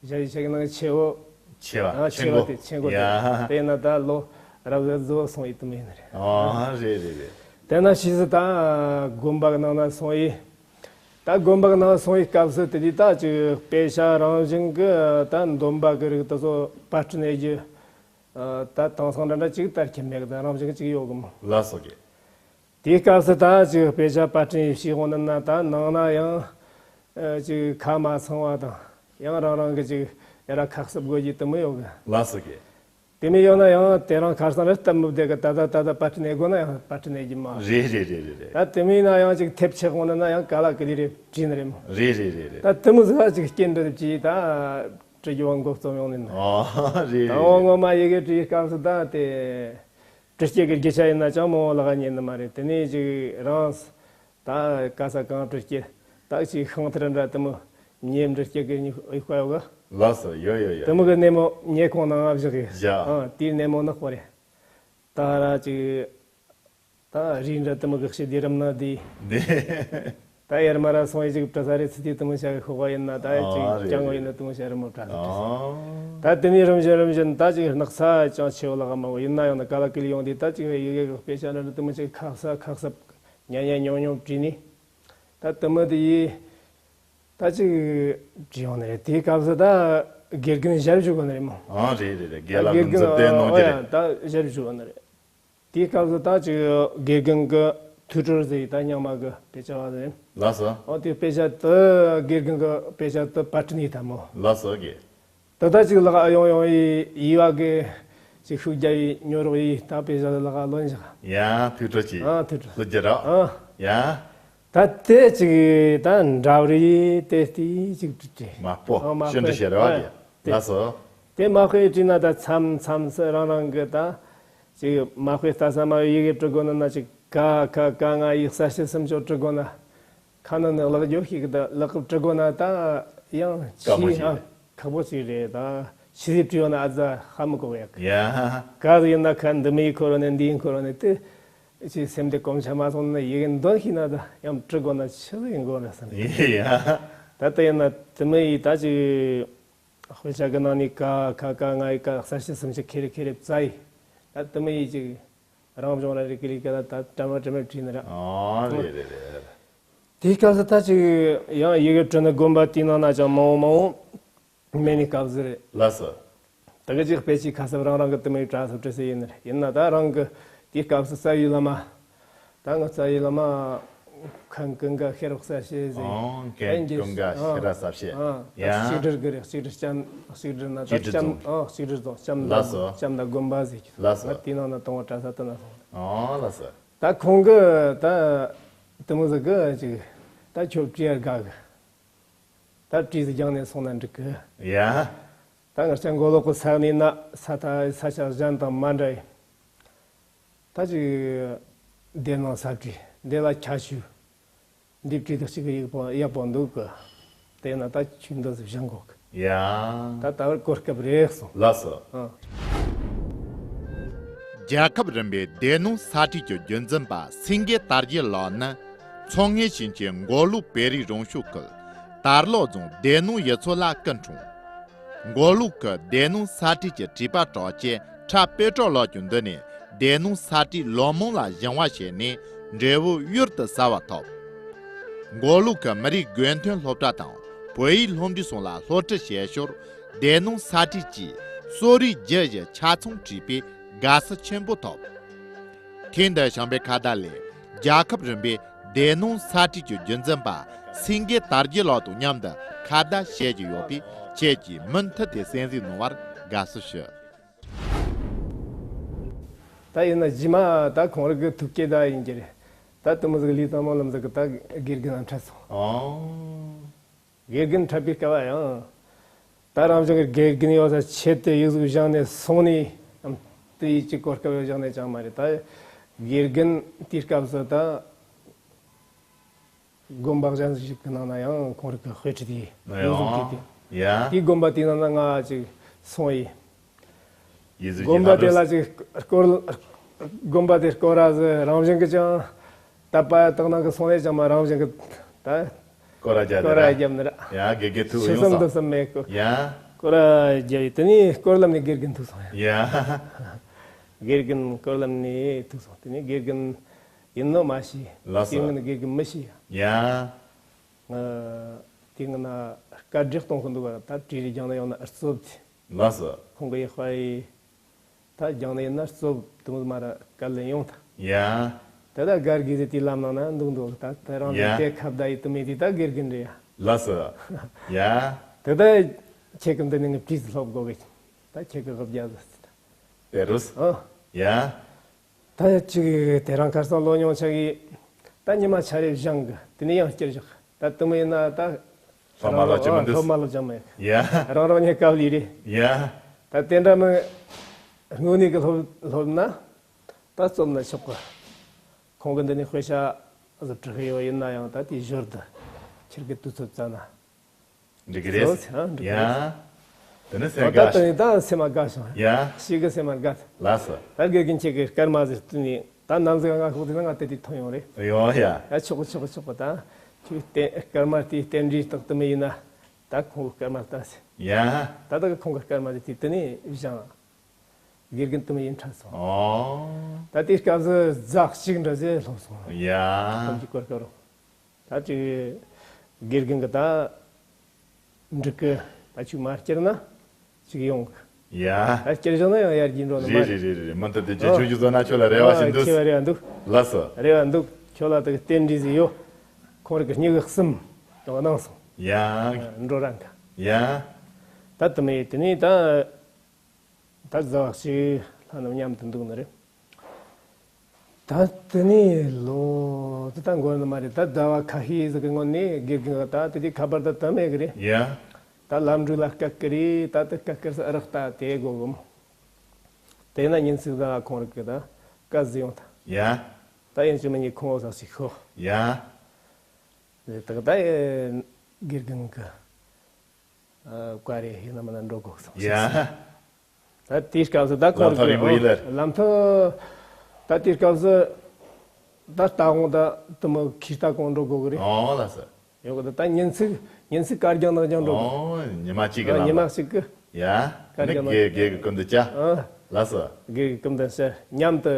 ཞ་ཡི་ཆེ་གི་ནང་ཆེ་བོ་ཆེ་བ། ཨ་ཆེ་ཆེ་བོ་བ་དེ་ཆེ་མགོ་དེ་ཡ། དེ་ཡིན་ན་ད་ལོ་རབས་གཟའ་རྫོགས་སོང་ཡི་དུ་མ་ཡིན་ན་རེད། ཨ་རེད་རེད་རེད། དེ་ན་ཕྱིས་སུ་ད་དགོན་པ་གི་ནང་ན་སོང་ཡི། ད་དགོན་པ་གི་ནང་སོང་ཡི་སྐབས་སུ་དེ་དུས་ད་ཅིག་དཔེ་ཆ་རང་བཞིན་གི་ད་འདོན་པ་གི་རིགས་དེ་ཚོ་པར་སྐྲུན་ཡེ་རྒྱུ་ད་དེང་སང་འདྲ་འདྲ་ཅིག་དར་ཁྱབ་མེད་གི། ད་རང་བཞིན་གི་ཅིག་ཡོད་གི་མོ། ལགས་སོ་གི། དེའི་སྐབས་སུ་ད་ཅིག་དཔེ་ཆ་པར་སྐྲུན་ཡེ་ཤེས་འོང་ན་ན་ད་ནང་ན་ཡང་ཅིག་ཁ་མ་ཚང་བ་དང་ཡང་རང་རང་གི་ཅིག་ཡ་ར་ཁ་གསབ་དགོས་རྒྱུ་དེ་མོ་ཡོད་གི། ལགས་སོ་གི། དེ་མོ་ཡོད་ན་ཡང་དེ་རང་ཁ་སང་ར་སྟབས་མི་བདེ་གི། ད་ད་ད་ད་པར་སྐྲུན་ཡེ་དགོས་ན་ཡང་པར་སྐྲུན་ཡེ་རྒྱུ་མ་རེད། རེད་རེད་རེད་རེད་རེད། ད་དེ་མོ་ཡིན་ན་ཡང་ཅིག་ཐེབས་ཆག་འོང་ན་ན་ཡང་ག་ལ་གི་ལི་རེད་བྲིས་ནི་རེད་མོ། རེད་རེད་རེད་རེད། ད་དེ་མོ་ཟིག་ལ་ཅིག་སྐྱེལ་འདྲི་བྱས་ད་བྲི་རྒྱུ་བ་འགོ་རྩོམ་ཡོང་ནི་ན། ཨ་རེད་ད་རེད་འོ་རེད། ངོ་མ་ཡི་གེ་བྲིས་སྐབས་སུ་ད་དེ་བྲི་སྐྱེལ་གི་རྒྱུ་ཆ་ཡིན་ན་ཅང་མང་བོ་ལག་ཉན་ནི་མ་རེད། དེ་ནས་ཅིག་རང་ད་ག་ས་གང་བྲི་སྐྱེལ་ད་ཅིག་ཤིང་ཐེར་འདྲ་དེ་མོ་ཉེ་འབྲི་སྐྱེལ་གི་ཉི་ཤུ་ཡོད་གི། ལགས་སོ་ཡོད་ཡོད་ཡོད། དེ་མོ་གི་སྣེ་མོ་ཉེ་ཁོང་ནང་ང་བཞག་གི། བཞག་ཨ་དེའི་སྣེ་མོ་ནག་པོ་རེད། ད་ར་ཅིག་ད་རི་འདྲ་དེ་མོ་གི་ཤི་དེ་རམ་ན་དེ། འདི། ད་ཡར་མར་སོང་ཡི་ཅིག་བྲི་ས་རེད། ཚི་དེ་དེ་མོ་བྱ་གི་ཤོག་པ་ཡིན་ན་ད་ཨ་ཅིག་རེད་ཀྱང་བ་ཡིན་ན་རེད། དེ་མོ་བྱ་རི་མོ་བྲ་ཨ། ད་དེ་ནས་རིམ་བཞིན་རིམ་བཞིན་ད་ཅིག་སྣག་ཚ་ཅང་ཆེ་བ་ལ་ག་མ་བོ་ཡིན་ན་ཡང་ན་ག་ལ་ཀི་ལི་ཡོང་དེ་ད་ཅིག་ཡི་གེ་གི་དཔེ་ཆ་འདྲ་འདྲ་དེ་མོ་ཅིག་ཁ་གསབ་ཁ་གསབ་ཉན་ཉན་ཉོང་ཉོང་བྲིས་ནས་ད་དེ་མོ་དེ་ཡི། ད་ཅིག་བྲིས་ཡོང་ནི་རེད། དེའི་སྐབས་སུ་ད་དགེ་རྒན་ཞབས་ཞུ་གོ་ནི་རེད་མོ། ཨང་རེད་རེད་རེད། དགེ་ད་ལགས་དགེ་རྒན་མཛུབ་སྟོན་གནང་རྒྱུ་ཨོ་ཡ་རེད། ད་ཞབས་ཞུ་གོ་ནི་རེད། དེའི་སྐབས་སུ་ད་ཅིག་དགེ་རྒན་གི་ཐུགས་སྤྲུལ་ཟེར་ད་རྙིང་མ་གི་དཔེ་ཆ་བ་རེད། ལགས་སོ། ཨོ་དེ་དཔེ་ཆ་དེ་དགེ་རྒན་གི་དཔེ་ཆ་དེ་པར་སྐྲུན་ཡེ་ད་མོ། ལགས་སོ་གི། ད་ལྟ་ཅིག་ལག་ཨ་ཡོང་ཡོང་ཡི་ཡི་བ་གི་ཅིག་ཤུགས་རྒྱབ་ཡི་ཉོ་རོགས་ཡི་ད་དཔེ་ཆ་ལག་ཨ་ལོན་བཞག་ཡ་ཐུགས་སྤྲོ་ཅིག་ཨ་ཐུགས་སྤྲོ། ལྷོད་རྒྱུ་རོགས། ཨ་ཡ། ད་དེ་ཅིག་ད་འདྲ་བ་རེད་དེ་དེ་ཅིག་བྲིས་ཏེ། མ་པོ། ཨ་མ་ཤིན་ཏུ་པོ་ཤེས་རེ་བ་ཨ་དེ། དེ་ལགས་སོ། དེ་མ་དཔེ་བྲིས་ན་ད་མཚམས་མཚམས་སུ་རང་རང་གི་ད་ཅིག་མ་དཔེ་ལྟ་ས་མ་ཡི་གེ་བྲི་དགོས་ན་ན་ཅིག་ཀ་ཁ་ག་ང་ཡི་གསལ་བྱེད་སུམ་ཅུ་བྲི་དགོས་ན། ཁ་ན་ནི་ལག་འགྱོ་ཤེས་གི་ད་ལག་གི་བྲི་དགོས་ན་ད་ཡང་དཀའ་མོ་ཆེ་ཞིག་ཨ་རེད། ཁག་པོ་ཞིག་རེད། ད་ཕྱི་སེ་བྲིས་ཡོད་ན་ཨ་ཙ་ཧ་མི་གོ་ཡག་ཡ། ག་ཟིག་ཡིན་ན་ཁ་འདི་མི་ཡི་འཁོར་བ་ནས་འདི་ཡི་འཁོར་བ་ནས་དེ་ཅི་སེམས་དེ་གོམས་ཆ་མ་སོང་ན་ཡི་གེ་འདོན་ཤེས་ན་ད་ཡང་བྲི་དགོས་ན་ཆི་ཟིག་ཡིན་དགོས་རེད་བསམ་གི། ཡ། ད་ལྟ་ཡིན་ན་དེ་མི་ཡི་ད་ཅི་དཔེ་ཆ་གི་ནང་ནས་ཀ་ཁ་ག་ང་ཡི་ག་གསལ་བྱེད་སུམ་ཅུ་ཁེ་རེ་ཁེ་རེ་བཙལ་ཡི། ད་དེ་མི་ཡི་ཅིག་རང་བྱུང་ར་རི་ཀི་རི་ཀ་ལ་ད་དྲ་མ་དྲ་མ་བྲིས་ནི་ར། ཨ་རེད་རེད་རེད། དེའི་སྐབས་སུ་ད་ཅིག་ཡང་ཡི་གེ་བྲི་ནི་དགོན་པ་དེའི་ནང་ན་ཅང་མང་བོ་མང་བོ་མེད་ནི་སྐབས་སུ་རེད། ལགས་སོ། ད་གི་ཅིག་དཔེ་ཆའི་ཁ་གསབ་རང་རང་གི་དེ་མོའི་དྲ་ཐོག་བྲི་སྲོལ་ཡིན་ནི་རེད། ཡིན་ན་ད་རང་གི་དེའི་སྐབས་སུ་རྩ་བའི་བླ་མ། ད་ང་རྩ་བའི་བླ་མ་མཁན་ཀུན་དགའ་ཤེས་རབ་གསལ་བྱེད་ཟེར། ཨོ་མཁན་ཀུན་དགའ་ཤེས་རབ་གསལ་བྱེད། ཨ་ཡ། གཅིག་སྒྲིལ་གི་རེད། གཅིག་སྒྲིལ་ལྕམ་གཅིག་སྒྲིལ་ན་ད་གཅིག་སྒྲིལ་ལྕམ་རྫོང་། ཨ་གཅིག་སྒྲིལ་རྫོང་ལྕམ་ལ་ལགས་སོ། ལྕམ་ལ་དགོན་པ་ཟེར་གི། ལགས་སོ། ང་དེའི་ནང་ན་དང་བ་གྲྭ་ས་དེ་ན་སོང་། ཨོ་ལགས་སོ། ད་ཁོང་གི་ད་དེ་མོ་ཟིག་གི་ཅིག་ད་ཁྱོད་བྲིས་ཡར་དགའ་གི། ད་བྲིས་སུ་རྒྱང་ནས་སོང་ན་འགྲིག་གི། ཡ། ད་ང་ཅག་མགོ་ལོག་གི་ས་གནས་ན་ས་ཐ་ས་ཆ་གཞན་དང་མ་འདྲ་ཡི། ད་ཅིག་སྡེ་ནང་ས་བྲིས་འདི་ལ་ཁྱད་ཆོས་འདི་བྲིས་དུ་གཅིག་གི་ཡག་པོ་ཡག་པོ་འདུག་གི། དེ་ན་ད་ཆུ་འདི་ཟིག་བཞེངས་དགོ་གི། ཡ། ད་ད་བར་གོ་སྐབས་རེད་སོང་། ལགས་སོ། ཨ། རྒྱལ་ཁབ་རིམ་པའི་སྡེ་སྣོད་ས་བྲིས་ཀྱི་རྒྱུན་འཛིན་པ་སེང་གེ་དར་རྒྱས་ལགས་ནི། མཚོ་སྔོན་ཞིང་ཆེན་མགོ་ལོག་བོད་རིགས་རང་སྐྱོང་ཁུལ་དར་ལག་རྫོང་སྡེ་སྣོད་ཡུལ་ཚོ་ལ་སྐུ་འཁྲུངས། མགོ་ལོག་གི་སྡེ་སྣོད་ས་བྲིས་ཀྱི་བྲིས་པ་གྲགས་ཅན་ཁྲ་དཔེ་གྲགས་ལགས་ཀྱི་མདུན་ནས་སྡེ་སྣོད་ས་བྲིས་ལག་རྨོངས་ལ་སྦྱང་བ་བྱས་ནས་འབྲས་བུ་གཡུར་དུ་ཟ་བ་ཐོབ། མགོ་ལོག་གི་མི་རིགས་དགོན་ཐོན་སློབ་གྲྭ་དང་བོད་ཡིག་སློབ་འབྲིང་སོགས་ལ་སློབ་ཁྲིད་བྱས་ཞོར་སྡེ་སྣོད་ས་བྲིས་ཀྱིས་གསོ་རིག་རྒྱུ་ཞིག་ཆ་ཚང་བྲིས་པའི་དགའ་བསུ་ཆེན་པོ་ཐོབ། ཐེངས་འདིར་བྱམས་པའི་ཁ་བརྡ་ལས་རྒྱལ་ཁབ་རིམ་པའི་སྡེ་སྣོད་ས་བྲིས་ཀྱི་རྒྱུན་འཛིན་པ་སེང་གེ་དར་རྒྱས་ལགས་དང་མཉམ་དུ་ཁ་བརྡ་བྱེད་ཀྱི་ཡོད་པས་ཁྱེད་ཀྱིས་མུ་མཐུད་དེ་གསན་གཟིགས་གནང་བར་དགའ་བསུ་ཞུ། ད་ཡིན་ན་རྗེས་མ་ད་ཁོང་རང་གི་ཐུགས་བསྐྱེད་ད་ཡིན་གྱི་རེད། ད་དེ་མོ་ཟིག་ལས་དང་མོ་ལམ་ཟིག་གི་ད་དགེ་རྒན་ན་འཕྲད་སོང་། ཨོ། དགེ་རྒན་འཕྲད་པའི་སྐབས་ཡང་། ད་རང་བྱུང་གི་དགེ་རྒན་ཡོད་ས་ཆེད་དུ་ཡིག་གཟུགས་བཞག་ནས་སོང་ནས་དེ་ཡིག་གཅིག་གོ་སྐབས་ཡོད་བཞག་ནས་ཅང་མ་རེད། ད་དགེ་རྒན་དེའི་སྐབས་སུ་ད་དགོན་པ་གཞན་ཞིག་གི་ནང་ན་ཡང་ཁོང་རང་གི་དཔེ་ཁྲིད་དེ་ཡིག་གཟུགས་བྲིས་ཏེ། ཡ། དེའི་དགོན་པ་དེའི་ནང་ན་ང་ཅིག་སོང་ཡི། ཡིད་བཟོས་ཀྱི་དགོན་པ་དེ་ལ་ཅིག་སྐོར། དགོན་པ་དེ་སྐོར་ར་ཟེར། རང་བཞིན་གྱི་ཅང་ད་པ་དག་ནང་གི་སོང་ནས་ཅང་མ་རང་བཞིན་གྱི་ད་སྐོར་ར་རྒྱབ་ནི་ར། སྐོར་ར་རྒྱབ་ནི་ར། ཡ། དགེ་རྒན་ཐུག་ཤི་ཡོང་བསམ་སོང་། འདུག་བསམ་མེད་གི། ཡ། སྐོར་ར་རྒྱབ་ཡི་དེ་ནས་སྐོར་ལམ་ནས་དགེ་རྒན་ཐུག་སོང་ཡ། ཡ། དགེ་རྒན་སྐོར་ལམ་ནས་ཐུག་སོང་། དེ་ནས་དགེ་རྒན་ཡིན་ནོ་མ་ཤེས། ལགས་སོ། དེ་སྔོན་དགེ་རྒན་མི་ཤེས་ཡ། ཡ། ང་དེ་སྔོན་ན་སྐད་སྒྲ་གཏོང་གི་འདུག་ག་ད་བྲིས་རེ་རྒྱང་ན་ཡང་ན་རྩོབ་དེ། ལགས་སོ། ཁོང་གི་ཡག་པ་ཡི། ད་རྒྱང་ནས་ཡིན་ན་རྩོབ་དུ་མ་ར་སྐད་ལེན་ཡོང་ཐལ། ཡ། དེ་ད་གར་གི་ཟེར་དེ་ལམ་ནང་ན་འདུག་འདུག་ད་དེ་རང་ལས། ཡ། དེ་ཁ་བརྡ་ཡི་དུ་མེད་དེ་ད་དགེ་རྒན་རེད་ཡ། ལགས་སོ། ཡ། དེ་ད་ཁྱེད་ཀྱི་འདི་ནས་ངས་བྲིས་སློབ་དགོས་གི། ད་ཁྱེད་ཀྱི་སློབ་རྒྱ་ཟེར། དེ་རུ། ཨ། ཡ། ད་ཅིག་དེ་རང་ཁར་སང་ལོ་ཉུང་ཆག་གི། ད་ཉི་མ་ཆ་རེ་བཞེངས་གི་དེ་ནས་ཡང་བསྐྱར་བཞག་ད་དུ་མ་ཡིན་ན་ད། སློབ་མ་ལོ་ཅི་མི་འདུག་སློབ་མ་ལོ་ཅང་མེད། ཡ། རང་རང་ཉིད་དཀའ་ལས་རེད། ཡ། ད་དེ་འདྲ་མི་དངོས་གནས་ཀྱི་སློབ་སློབ་ན་ད་རྩོམ་ན་ཆོག་གི། ཁོང་གི་འདི་ནས་དཔེ་ཆ་ཟིག་བྲི་གི་ཡོད། ཡིན་ན་ཡང་ད་དེའི་ཞོར་དུ་ཁྱེད་ཀྱི་དུས་ཚོད་བཙལ་ན། འགྲིག་གི་རེད། སོ་སོ་འགྲིག་གི་རེད། ཡ། དེ་ནི་སེམས་ད་དགའ་ད་ཤག་དེ་ནི་ད་སེམས་མ་དགའ་ཤག་ཡ། ཞིག་གི་སེམས་མ་དགའ། ལགས་སོ། ད་དགེ་རྒན་ཁྱེད་ཀྱི་སྐར་མ་ཟིག་བསྟུན་ནས་ད་ནམ་ཟིག་ང་ཤོག་ཟིག་ན་ང་དེ་དུས་ཐོན་ཡོང་རེད། ཡོང་ཡ། ཡ་ཆོག་གི་ཆོག་གི་ཆོག་གི། ད་ཁྱོད་བསྟན་སྐར་མ་དེའི་རྟེན་འབྲེལ་རྟག་ཏུ་མི་ཡིན་ན། ད་ཁོང་གི་སྐར་མ་ལྟ་ཟེར། ཡ། ད་ད་གི་ཁོང་གི་སྐར་མ་དེ་དེ་དུས་ནས་བཞེངས། དགེ་རྒན་དུ་མི་ཡིན་ཁྲ་སོང་། ཨོ། ད་དེའི་སྐབས་སུ་ཟླ་གཅིག་འདྲ་ཟེར་ལྷུང་སོང་། ཡ། ཁོང་གི་སྐོར་སྐོར། ད་ཅིག་དགེ་རྒན་གི་ད་འགྲིག་གི། ད་ཅིག་མ་བསྐྱུར་ན་ཅིག་ཡོང་གི། ཡ། ད་བསྐྱུར་བཞག་ན་ཡང་ཡར་རྒྱས་འགྲོ་ནི་མ་རེད། རེད་རེད་རེད། མུ་མཐུད་དེ་རྒྱུན་འཁྱོངས་ཞིག་བཟོ་ན་ཁྱོད་ལ་རེ་བ་ཞིག་འདུག་ཨ། ཁྱེད་ལ་རེ་བ་འདུག་ལགས་སོ། རེ་བ་འདུག་ཁྱོད་ལ་དེ་གི་རྟེན་འབྲེལ་ཟིག་ཡོད། ཁོང་རིག་གི་སྨྱུ་གུ་གསུམ་དང་གནང་སོང་། ཡ། འགྲོ་རན་གི། ཡ། ད་དུ་མི་དེ་ནས་ད། ད་ཟླ་བ་གཅིག་ལྷག་ནས་མཉམ་དུ་འདུག་ནི་རེད། ད་དེ་ནས་ལོ་དེ་ད་འགོར་ནི་མ་རེད། ད་ཟླ་བ་ཁ་ཤས་ཟིག་གི་སྔོན་ནས་དགེ་རྒན་གི་ད་དེ་དུས་ཁ་པར་ད་དམ་མེད་གི་རེད། ཡ། ད་ལམ་འགྲོ་ལ་སྐད་ཀི་རེད། ད་དེ་སྐད་ཀི་ས་རག་ད་དེ་དགོས་གི་མོ། དེ་ན་ཉིན་ཞིག་ཟླ་བ་ཁོང་རིག་གི་ད་སྐད་ཟིག་ཡོང་ད། ཡ། ད་ཡིན་གཅིག་མིན་གཉིས་ཁོང་ཟིག་ཤོག་ཡ། དེ་ད་ད་དགེ་རྒན་གི་ཨ། བཀའ་རེ་ཡིན་ན་མིན་ན་འགྲོ་དགོས་སོང་། ཡ། ད་དེའི་སྐབས་སུ་ད་ཁོང་ལམ་ཐག་རིང་པོ་ཡིན་ལ། ལམ་ཐག་ད་དེའི་སྐབས་སུ་ད་ལྟ་དགོང་ད་དུ་མོ་ཁྱི་ལྟ་གོང་འགྲོ་དགོས་གི་རེད། ཨོ་ལགས་སོ། ཡོད་གི། ད་ཉིན་ཚིག་ཉིན་ཚིག་དཀར་རྒྱང་ནག་རྒྱང་འགྲོ་དགོས། ཨོ་ཉི་མ་གཅིག་གི་ཨ། ལམ་ཉི་མ་ལ། གཅིག་གི། ཡ། དཀར་ནི་རྒྱང་ནག་དགེ་དགེ་གི་ཀུན་ཏུ་བཅའ། ཨ། ལགས་སོ། དགེ་གི་ཀུན་ཏུ་བཅའ་མཉམ་དུ་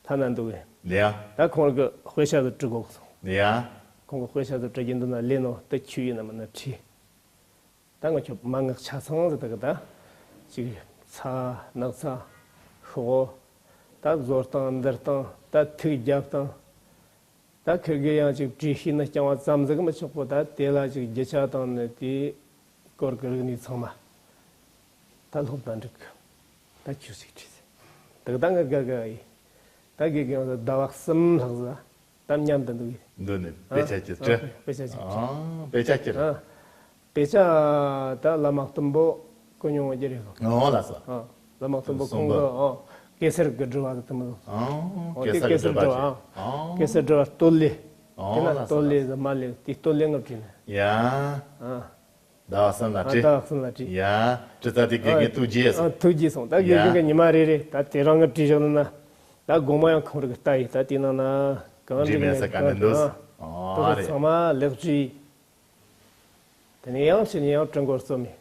ལྷན་ན་འདུག་གི། ལེ་ཡ། ད་ཁོང་གི་དཔེ་ཆ་དུ་བྲི་དགོས་སོང་། ལེ་ཡ། ཁོང་གི་དཔེ་ཆ་དུ་བྲི་རྒྱུ་འདུག་ན་ལེ་ནོ་ད་ཁྱོད་ཡིན་ན་མིན་ན་བྲིས། ད་ང་ཁྱོད་མ་ངག་ཆ་ཚང་ཟེར་ད་གི་ད། ཅིག་ཚ་ནག་ཚ་ཤོག་ད་བཟོ་སྟངས་འདིར་སྟངས་ད་ཐིག་རྒྱབ་སྟངས། ད་ཁིར་གི་ཡང་ཅིག་བྲིས་ཤེས་ན་རྐྱང་བ་ཙམ་ཟིག་མི་ཆོག་པོ། ད་དེ་ལ་ཅིག་རྒྱུ་ཆ་དང་ནི་དེའི་སྐོར་གི་རིག་གནས་ཚང་མ་ད་སློབ་ད་འགྲིག་གི། ད་ཁྱོད་ཅིག་བྲིས་ཟེར། ད་གི་ད་ང་དགའ་དགའ་ཡིན། ད་དགེ་རྒན་ཟླ་བ་གསུམ་ལྷག་ཟ། ད་མཉམ་དུ་འདུག་གི། འདུག་ནི་ཨ། དཔེ་ཆ་སྐྱེལ་ཨ། ཏེ། དཔེ་ཆ་སྐྱེལ། ཨ། དཔེ་ཆ་སྐྱེལ། ཨ། དཔེ་ཆ་ད་བླ་མ་གཏུམ་པོ་ཀུན་སྙོང་བ་རྒྱ་རེད་ལོ། ཨོ་ལགས་སོ། ཨ། བླ་མ་གཏུམ་པོ་ཁོང་གི་ཨོ་གེ་སར་གི་སྒྲུབ་པ་གི་གཏུམ་པོ། ཨོ་ཨོ་གེ་དེ་སར་གེ་གི་སར་སྒྲུབ་པ་སྒྲུབ་པ། ཨོ་གེ་སར་སྒྲུབ་པ་སྟོད་ལས། ཨོ་དེ་ན་ལགས་སོ། སྟོད་ལས་ཟེར་མ་ལས་དེ་སྟོད་ལས་ངབ་བྲིས་ནས། ཡ། ཨ། ཟླ་བ་གསུམ་ལ་ཨ། བྲིས། ཟླ་བ་གསུམ་ལ་བྲིས། ཡ། བྲིས་ཚར་དེ་དགེ་རྒན་ཐུགས་དགྱེས་སོང་། ཨ། ཐུགས་དགྱེས་སོང་། ད་དགེ་རྒན་གྱིས་ཉི་མ་རེ་རེ་ད་དེ་རང་གི་བྲིས་བཞག་ན་ན། ད་དགོང་མོ་ཡང་ཁོང་རིག་ལྟ་ཡི། ད་དེ་ནང་ན་གང་འགྲིག་མེད་ས་ག་ནས་འདུག་ཨ། ཨོ་དེ་རེད། ཚང་མ་ལེགས་བྲིས། དེ་ནས་ཡང་ཕྱིར་ཡང་བྲི་འགོར་རྩོམ་མེད།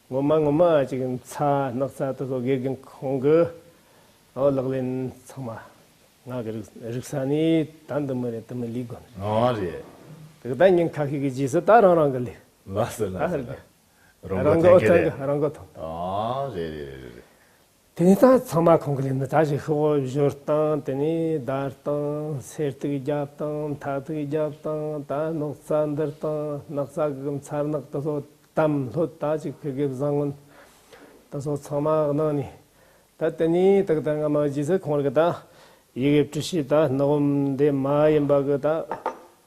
ངོ་མ་ངོ་མ་ཅིག་ཚ་ནག་ཚ་དེ་ཚོ་དགེ་རྒན་ཁོང་གི་ཨོ་ལག་ལེན་ཚང་མ་ང་གི་རིག་རིག་ས་ནས་ད་འདི་མི་རེད་དེ་མི་ལས་དགོས་ནི། ཨོ་རེད། དེ་གི་ད་ཉིན་ཁ་ཤས་ཀྱི་རྗེས་སུ་ད་རང་རང་གི་ལས། ལགས་སོ་ལགས་སོ། ཨ་རེད། རང་རང་གི་ཨོ་ཐང་གི་རང་གི་ཐང་། ཨོ་རེད་རེད་རེད་རེད། དེ་ནས་ད་ཚང་མ་ཁོང་གི་ལས་ནི་ད་ཅིག་ཤོག་བུ་བཞུར་སྟངས། དེ་ནས་བརྡར་སྟངས། སེར་ཐིག་རྒྱབ་སྟངས། མཐའ་ཐིག་རྒྱབ་སྟངས། ད་ནག་ཚ་འདིར་སྟངས། ནག་ཚ་གི་མཚར་ནག་དེ་ཚོ་དམ་ལྷོད་ད་ཅིག་ཁི་གེ་བཟང་ངན་དེ་ཚོ་ཚང་མ་གནང་ནས། ད་དེ་ནས་ད་གི་ད་ང་མ་རྗེས་སུ་ཁོང་རིག་གི་ད་ཡི་གེ་བྲི་ཤེས་ད་སྣག་བུམ་འདི་མ་ཡིན་པ་གི་ད་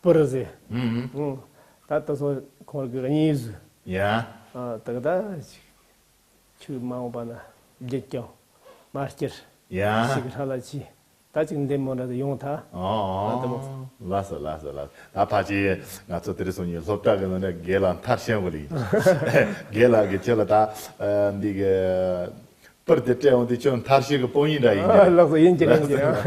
པུར་ཟེར། ཨུམ། ཨུམ། ད་དེ་ཚོ་ཁོང་རིག་གི་གཉིས་ཟིག་ཡ། ཨ། ད་གི་ད་ཅིག་ཆུ་མ་འོངས་པ་ན་རྒྱུད་ཀྱང་མ་སྐྱེར། ཡ། ཞིག་ཧྲ་ལ་ཆི། ད་ཅིག་འདེམས་མོ་འདྲ་དུ་ཡོང་ཐལ། ཨོ་ཨོ། ད་དེ་མོ། ལགས་སོ་ལགས་སོ་ལགས་སོ། ད་ཕལ་ཆེར་ང་ཚོ་དེ་རིང་སང་ཉིན་སློབ་གྲྭ་གི་ནང་ནས་རྒན་ལགས་མཐར་ཕྱིན་དགོས་ལེ་ཡིན། རྒན་ལགས་ཀྱིས་ཁྱེད་ལ་ད་ཨ་འདི་གི་ པར་དེ་སྤྲད་འོང་དུས་ཁྱོད་མཐར་ཕྱིན་གྱི་དཔང་ཡིག་འདྲ་ཡིན་གྱི་རེད། ལགས་སོ། ཡིན་གྱི་རེད། ཡིན་གྱི་རེད།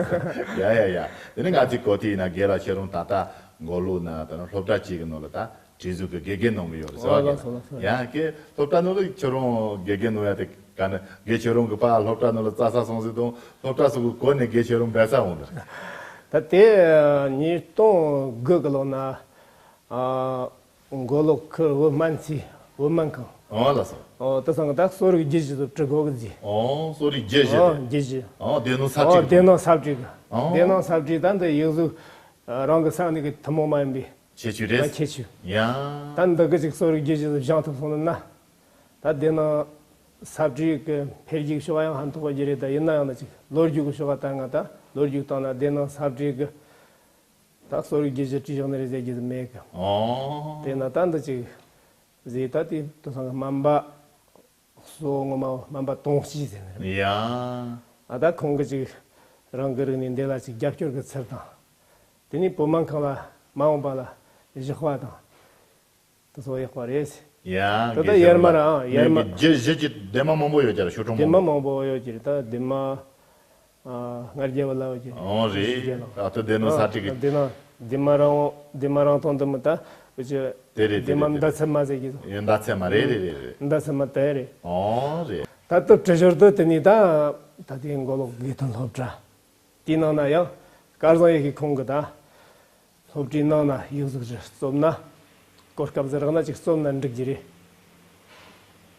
ཡ་ཡ་ཡ། དེ་ནས་ང་ཚོའི་གོ་ཐོས་ཡིན་ན་རྒན་ལགས་ཁྱེད་རང་ད་ལྟ་མགོ་ལོག་ན་ད་ནི་སློབ་གྲྭ་གཅིག་གི་ནང་ལ་ད་བྲིས་གཟུགས་ཀྱི་དགེ་རྒན་གནང་གི་ཡོད་རེད་ཟེར་བ། ཨོ་ལགས་སོ། ལགས་སོ། ཡ་གི་སློབ་གྲྭ་ནང་ལ་ཁྱོད་རང་དགེ་རྒན་གནང་ཡ་དེ་ག་ནས་རྒན་ཁྱོད་རང་གི་ཕར་སློབ་གྲྭ་ནང་ལ་རྩྭ་ས་སོང་ཟིག་དང་སློབ་གྲྭ་སོང་གི་གོ་ནས་རྒན་ཁྱོད་རང་འབད་ས་འོང་དུ། ད་དེ་ཉིས་སྟོང་དགུ་གི་ལོ་ན། ཨ། མགོ་ལོག་ཁུལ་བོད་སྨན་རྩིས་བོད་སྨན་ཁང་། ཨོ་ལགས་སོ། ཨོ་དེ་སང་གི་ད་གསོ་རིག་རྒྱུད་བཞི་ཚོ་བྲི་དགོས་གི་ཟེར། ཨོ་གསོ་རིག་རྒྱུད་བཞི་ཨོ་དེ། རྒྱུད་བཞི། ཨོ་སྡེ་སྣོད་ས་ཨོ་བྲིས་སྡེ་གི། སྣོད་ས་བྲིས་གི། ཨོ། སྡེ་སྣོད་ས་བྲིས་ད་འདི་ཡིག་གཟུགས་རང་གི་ས་གནས་གི་ཐུན་མོང་མ་ཡིན་པའི་ཁྱད་ཆོས་རེད། ད་ཁྱད་ཆོས། ཡ། ད་འདི་གི་ཅིག་གསོ་རིག་རྒྱུད་བཞི་ཚོ་སྦྱང་ཐུབ་སོང་ན་ན། ད་སྡེ་སྣོད་ས་བྲིས་གི་འཕེལ་རྒྱས་ཕྱོགས་ཡང་ཧན་ཐོག་གི་རེད། ད་ཡིན་ན་ཡང་ན་ཅིག་ལོ་རྒྱུས་གི་ཕྱོགས་ད་ང་ད་ལོ་རྒྱུས་སྟེང་ན་སྡེ་སྣོད་ས་བྲིས་གི། ད་གསོ་རིག་རྒྱུད་བཞི་བྲིས་བཞག་ནི་རེད་ཟེར་རྒྱུ་ཟིག་མེད་གི། ཨོ། དེ་ན་ད་འདི་ཅིག་ཟེར་ད་དེ་དེང་སང་གི་སྨན་པ་གཙོ་བོ་ངོ་མ་སྨན་པ་དོན་སྤྱི་ཟེར་ནི་རེད། ཡ། ཨ་ད་ཁོང་གི་ཅིག་རང་གི་རིག་ནས་འདི་ལ་ཅིག་རྒྱབ་སྐྱོར་གི་ཚུལ་དང་། དེ་ནས་བོད་སྨན་ཁང་ལ་མ་འོངས་པ་ལ་བཞག་པ་དང་། དེ་ཚོ་ཡག་པ་རེད། ཡ། ད་ད་དགེ་ཡར་མར་ཨ་ཡར་མར་རྒྱུད་བཞི་གི་སྡེ་མ་མང་པོ་ཡོད་ཀྱི་རེད། ཤོག་གྲངས་སྡེ་མ་མང་པོ། མང་པོ་ཡོད་ཀྱི་རེད། ད་སྡེ་མ། ཨ། ང་རྒྱལ་བ་ལ་ཡོད་ཀྱི་རེད། ཨོ་རེད། ད་ལྟ་སྡེ་སྣོད་ས་ཨ་བྲིས་ཀྱི། སྡེ་སྣོད་སྡེ་མ་རང་དབང་སྡེ་མ་རང་མཐོང་འདི་མོ་ད་འུ་ཅི་དེ་རེད། སྡེ་དེ་མ་རེད། མདའ་ཚད་མ་ཟེར་གྱི་འདུག་ཡ་མདའ་ཚད་མ་རེད། རེད་རེད་རེད། མདའ་ཚད་མ་དེ་རེད། ཨོ་རེད། ད་ལྟ་བྲི་ཞོར་དུ་དེ་ནས་ད་ད་དེ་མགོ་ལོག་དགེ་ཐོན་སློབ་གྲྭ། དེའི་ནང་ན་ཡང་སྐལ་བཟང་ཡེ་ཤེས་ཁོང་གིས་ད་སློབ་གྲྭའི་ནང་ན་ཡིག་གཟུགས་རེ་རྩོམ་ན། གོ་སྐབས་ཟིག་རག་ན་ཅིག་རྩོམ་ན་འགྲིག་གི་རེད།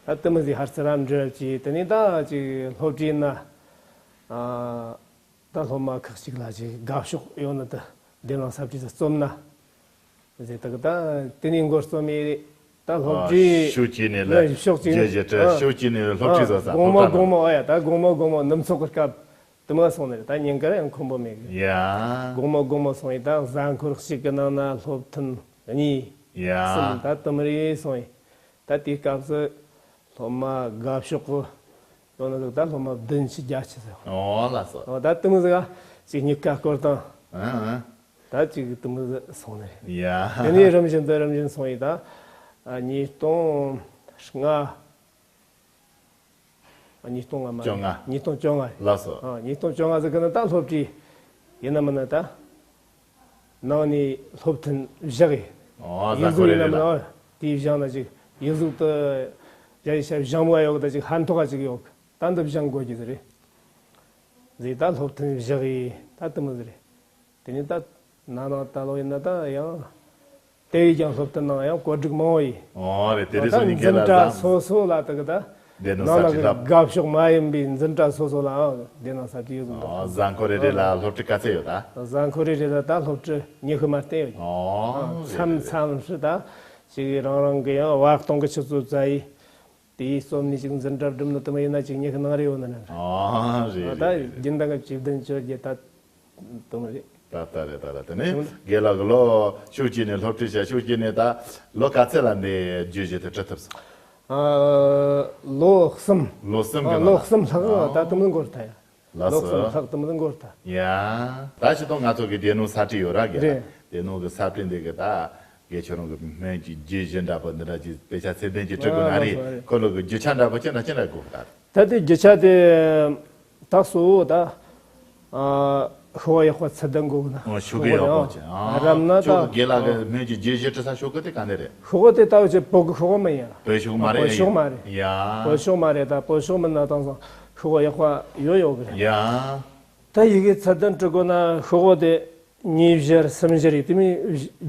ད་དེ་མོ་ཟིག་ཧར་ཚུར་ར་འབྲེལ་བ་བྱས། དེ་ནས་ད་ཅིག་སློབ་གྲྭའི་ན། ཨ། ད་སློབ་མ་ཁག་ཅིག་ལ་ཅིག་དགའ་ཕྱོགས་ཡོད་ནི་དེ་སྡེ་སྣོད་ས་བྲིས་ཟིག་རྩོམ་ན་ཟེར། ད་གི་ད་དེ་ནས་འགོ་རྩོམ་ཡས་ད་སློབ་ཨ་གྲྭའི་ཤོག་གཅིག་ནས་ལ་ལ་ཤོག་གཅིག་རྒྱུད་བཞི་བྲིས། ཨ་ཤོག་གཅིག་ནས་སློབ་ཨ་ཁྲིད་བཟོ་ས་དགོང་སློབ་མོ་གྲྭ་ནང་དགོང་མོ་ཨ་ཡ་ད་དགོང་མོ་དགོང་མོ་ནུབ་ཚོགས་ཀྱི་སྐབས། དེ་མོ་སོང་ནས་ད་ཉིན་དཀར་ཡང་ཁོམ་པོ་མེད་གི། ཡ། དགོང་མོ་དགོང་མོ་སོང་ཡི་ད་གཟའ་འཁོར་གཅིག་གི་ནང་ན་སློབ་ཐུན་གཉིས། ཡ། གསུམ་ད་དེ་མོ་རེ་སོང་ཡི། ད་དེའི་སྐབས་སུ་སློབ་མ་དགའ་ཕྱོགས་གི་ཡོད་ན་ཟིག་ད་སློབ་མ་བདུན་ཅུ་བརྒྱད་ཅུ་ཟིག་ཨོ་ལགས་སོ། ཨོ་ད་དེ་མོ་ཟིག་ཨ་ཅིག་མྱི་ཀ་སྐོར་དང་། ཨ་ཨ། ད་ཅིག་དེ་མོ་ཟིག་སོང་ནས། ཡ། དེ་ནས་རིམ་བཞིན་དུ་རིམ་བཞིན་སོང་ཡི་ད། ཨ་ཉིས་སྟོང་ལྔ། ཉིས་སྟོང་ལྔ་མ་རེད། བཅོ་ལྔ། ཉིས་སྟོང་བཅོ་ལྔ་རེད། ལགས་སོ། ཨ་ཉིས་སྟོང་བཅོ་ལྔ་ཟིག་གི་ནི་ད་སློབ་གྲྭའི་ཡིན་ན་མིན་ན་ད་ནང་ནས་སློབ་ཐུན་བཞག་ཡིན། ཨོ་ཡིན་གཟུགས་ཡིན་ན་མིན་ན། ཨོ་དེའི་བཞག་ན་ཅིག་ཡིན་གཟུགས་དུ་རྒྱ་ཡི་ཞབས་བཞག་མོ་ཡོག་ད་ཅིག་ཧན་ཐོག་ཅིག་ཡོག་ད་འདི་བཞག་དགོས་ཀྱི་ཟིག་རེད། ཟིག་ད་སློབ་ཐུན་བཞག་ཡིན་ད་དེ་མོ་ཟིག་རེད། དེ་ནས་ད་ན་ནིང་ད་ལོ་ཡིན་ན་ད་ཡང་དེ་བས་ཀྱང་སློབ་ཐུན་ནང་ཡང་བཀོད་སྒྲིག་མང་བོ་ཡིན། ཨོ་རེད། དེ་རེད། ད་སོ་ཉིན་འཛིན་གྲྭ་སོ་སོ་ལ་དེ་གི་ད་སྡེ་སྣོད་ནང་ས་ལ་ཁྲིད་གི་ལ་དགའ་ཕྱོགས་མ་ཡིན་པའི་འཛིན་གྲྭ་སོ་སོ་ལའང་སྡེ་སྣོད་ས་ཁྲིད་ཡོད་འདུག་ཨོ་གཟའ་འཁོར་རེ་རེ་ལ་སློབ་ཁྲིད་ག་ཚད་ཡོད་ད། གཟའ་འཁོར་རེ་རེ་ལ་ད་སློབ་ཁྲིད་ཉི་ཤུ་མ་བསྟན་ཡོད། ཨོ་རེད། མཚམས་མཚམས་སུ་ད་ཅིག་རང་རང་གི་ཡང་བར་སྟོང་གི་ཆུ་ཚོད་བཙལ་ཡིས། དེའི་རྩོམ་ནི་ཅིག་འཛིན་གྲྭ་སྒྲུབ་ནི་དུ་མ་ཡིན་ན་ཅིག་ཉི་ཤུ་ནང་རེ་ཡོད་ན་ནི། ཨ་རེད་ད་རེད་རེད། རྒྱུན་ལྡན་གྱི་བཅུ་བདུན་བཅོ་བརྒྱད་ད་དུ་མ་རེད། ད་ལྟ་རེད། ད་ལྟ་དེ་ནས་དེ་མ་རེད། རྒན་ལགས་ཀྱི་ལོ་ཤོག་གཅིག་ནས་སློབ་ཁྲིད་བྱས། ཤོག་གཅིག་ནས་ད་ལོ་ག་ཚད་ལ་འདི་རྒྱུད་བཞི་དེ་ཁྲིད་ཐུབ་སོང་། ཨ་ལོ་གསུམ། ལོ་གསུམ་གྱི་ཨ་ནང་ལོ་ལ། གསུམ་ལྷག་ཨ་ད་དུ་མ་འགོར་ཐལ་ཡ། ལགས་ལོ་གསུམ་སོ། ལྷག་དུ་མ་འགོར་ཐལ། ཡ། ད་ཕྱི་ཐོག་ང་ཚོ་གི་སྡེ་སྣོད་ས་ཁྲིད་ཡོད་ར་གི་ར། རེད། སྡེ་སྣོད་ཀྱི་ས་ཁྲིད་འདི་གི་ད་དགེ་ཆོས་རང་གི་སྨན་གྱི་རྒྱུད་བཞི་འདྲ་པོ་འདི་འདྲ་ཅིག་དཔེ་ཆ་ཚད་ལྡན་ཅིག་སྤྲད་དགོས་ན་རེད། ཨ་ལགས་སོ། རེད། ཁོ་ལོ་གི་རྒྱུ་ཆ་འདྲ་པོ་ཅི་འདྲ་ཅི་འདྲ་དགོས་ད། ད་དེ་རྒྱུ་ཆ་དེ་ད་གཙོ་བོ་ད་ཨ་ཤོག་ཡག་པ་ཚད་ལྡན་དགོས་ན། ཨོ་ཤོག་གི་ཡག་པོ་ཅན། ཨ་རབ་ན་ད་ཤོག་གི་རྒན་ལགས་ཨ་གི་སྨན་གྱི་རྒྱུད་བཞི་ཁྲིད་ས་ཤོག་གི་དེ་ག་འདྲ་རེད། ཤོག་དེ་ད་འུ་ཆོ་བོད་གི་ཤོག་མིན་ཡ། བོད་ཤོག་མ་རེད། བོད་ཤོག་མ་རེད། ཡ། བོད་ཤོག་མ་རེད། ད་བོད་ཤོག་མིན་ན་དེང་སང་ཤོག་ཡག་པ་ཡོད་ཡོད་གི་རེད། ཡ། ད་ཡི་གེ་ཚད་ལྡན་འབྲི་དགོས་ན་ཤོག་བུ་དེ་ཉིས་བཞིར་གསུམ་བཞིར་ཡིན་དེ་མིན་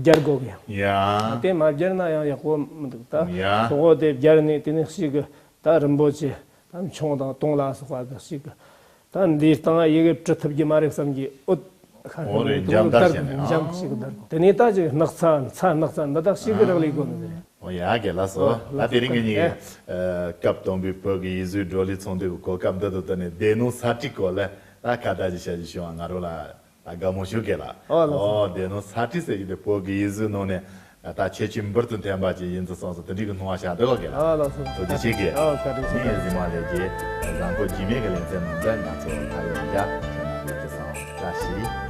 བརྒྱབ་དགོས་གི་ཡ། ཡ། དེ་མ་བརྒྱབ་ན་ཡང་ཡག་པོ་མི་འདུག་ད་ཡ། ཤོག་བུ་དེ་བརྒྱབ་ནས་དེ་ནས་གཅིག་གི་ད་རིན་པོ་ཆེ་ད་མཆོང་དང་དུང་ལ་སོགས་པ་གི་གཅིག་གི་ད་འདིའི་སྟེང་ཡི་གེ་འབྲི་ཐུབ་ཀྱི་མ་རེད་བསམ་གྱི་འོད་ཁ་ཤས་འོ་རེད། འདུག་འཇམ་དར་ལྟར་གྱི་འཇམ་གཅིག་གི་དར་དེ་ནས་ད་ཅིག་སྣག་ཚ་ཚ་སྣག་ཚ་འདི་དག་གཅིག་གི་རག་ལས་དགོས་ནི་རེད། ཨོ་ཡ་རྒན་ལགས་སོ། ཨོ་ད་དེ་རིང་གི་ངའི་ཨེ་ཨ་སྐབས་དང་པོའི་བོད་ཀྱི་ཡིག་གཟུགས་བགྲོ་གླེང་ཚོགས་འདུ་གི་གོ་སྐབས་འདི་དང་བསྟུན་ནས་སྡེ་སྣོད་ས་ཁྲིད་སྐོར་ལ་ད་ཁ་བརྡ་ཅིག་བྱ་རྒྱུ་བྱུང་བ་ང་རང་ལ་ད་དགའ་མོ་ཞིག་རྒན་ལགས། ཨོ་ལགས་སོ། ཨོ་སྡེ་སྣོད་ས་ཁྲིད་ཟེར་རྒྱུ་དེ་བོད་ཀྱི་ཡིག་གཟུགས་ནང་ནས་ད་ཁྱད་ཆོས་འབུར་དུ་ཐོན་པ་ཅིག་ཡིན་ཚུལ་སོང་ཙང་དེ་འདྲའི་གི་སྣང་བ་ཤར་འདུག་ག་རྒན་ལགས། ཨོ་ལགས་སོ། ཐུགས་རྗེ་ཆེ་གི། ཨོ་བཀའ་དྲིན་ཆེ། ངས་གཟིགས་མ་ལས་ཀྱི་བཟང་པོ་རྒྱུས་མེད་ཀྱི་ལེ་ཚན་ནང་འཛུལ། ང་ཚོ་ད་ཡོང་རྒྱ་ཁྱེད་རྣམ་པས་ཅི་བསམ་བཀྲ་ཤིས།